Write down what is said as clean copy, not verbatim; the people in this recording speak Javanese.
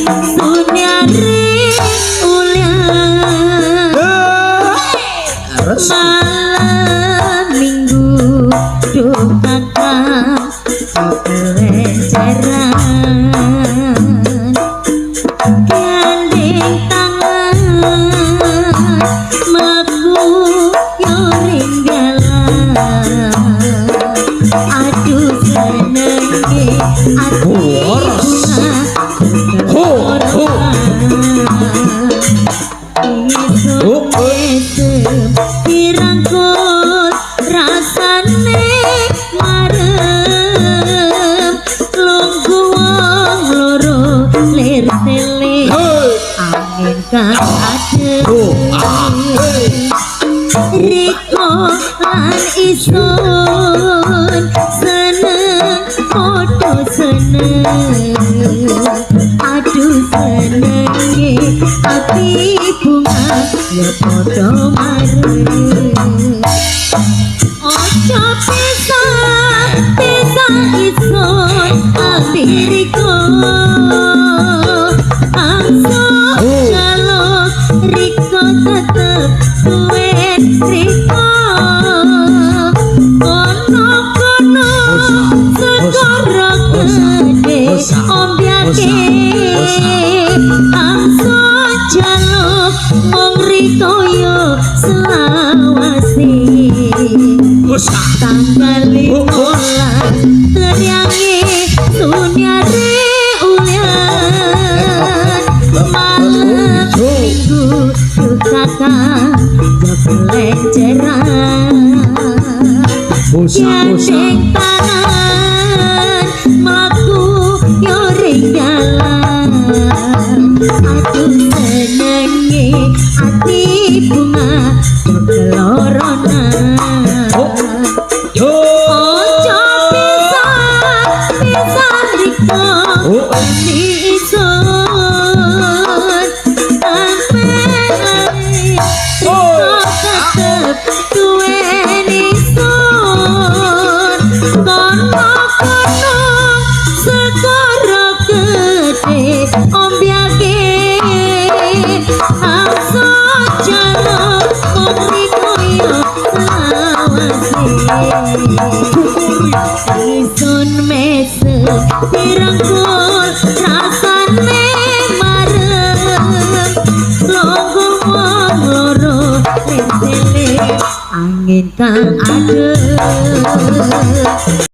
Sunyare ulian. Terus. Malam Minggu duh kakang kelenceran, gandeng tangan mlaku yo ring dalan. Aduh, senenge ati. Horas. Ho, ho. Ingsun Oh, oh. mesem dirangkul, rasane marem lungguh wong loro lir tele angin kang adem. Oh, ah, hey. Riko lan isun seneng padha seneng. Aduh, senenge ati bungah ya padha marem. Ojo pisah pisah isun ambi riko. Angso jaluk riko tetep duwe riko. Kono kono segara gede ombyake. Angso jaluk mung riko yo selawase. Tanggal 15 teriange sunyare ulian. Malam Minggu duh kakang yo kelenceran, gandeng tangan mlaku yo ring dalan. Aduh, senenge ati bungah yo keloronan. Yo. Ojo pisah pisah riko isun sampe riko tetep duweni isun. Kono kono segara gede ombyake. Angso jaluk mung riko yo selawase. Isun mesem dirangkul, rasane marem lungguh wong loro lentele angin kang adem.